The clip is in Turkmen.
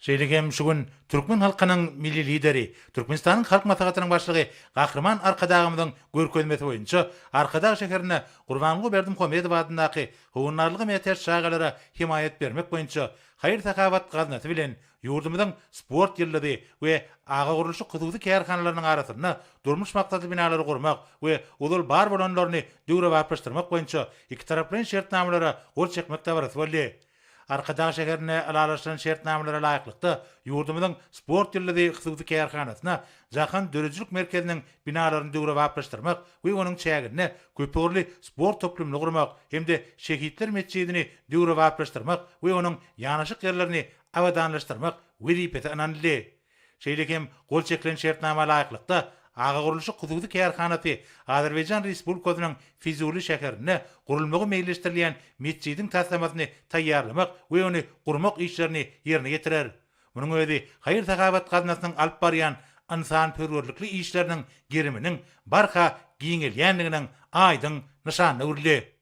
Şeýle hem şu gün türkmen halkynyň Milli Lideri, Türkmenistanyň Halk Maslahatynyň Başlygy Gahryman Arkadagymyzyň görkezmesi boýunça Arkadag şäherinde Gurbanguly Berdimuhamedow adyndaky Howandarlyga mätäç çagalara hemaýat bermek boýunça haýyr-sahawat gaznasy bilen ýurdumyzyň Sport ýyldyzy we Aga gurluşyk hususy kärhanalarynyň arasynda durmuş maksatly binalary gurmak we ozal bar bolanlaryny döwrebaplaşdyrmak boýunça ikitaraplaýyn şertnamalara gol çekmek dabarasy boldy. Arkadag şäherinde ylalaşylan şertnamalara laýyklykda, ýurdumyzyň Sport ýyldyzy hususy kärhanasyna Jahan döredijilik merkeziniň binalaryny döwrebaplaşdyrmak we onuň çäginde köpugurly sport toplumyny gurmak hem-de Şehitler metjidini döwrebaplaşdyrmak we onuň ýanaşyk ýerlerini abadanlaşdyrmak wezipesi ynanyldy. Şeýle hem gol çekilen şertnama laýyklykda, Aga gurluşyk hususy kärhanasy Azerbaýjan Respublikasynyň Fizuli şäherinde gurulmagy meýilleşdirilýän metjidiň taslamasyny taýýarlamak we ony gurmak işlerini ýerine ýetirer. Munuň özi haýyr-sahawat gaznasynyň alyp barýan ynsanperwerlikli işleriniň geriminiň barha giňelýändiginiň aýdyň nyşanyna öwrüldi.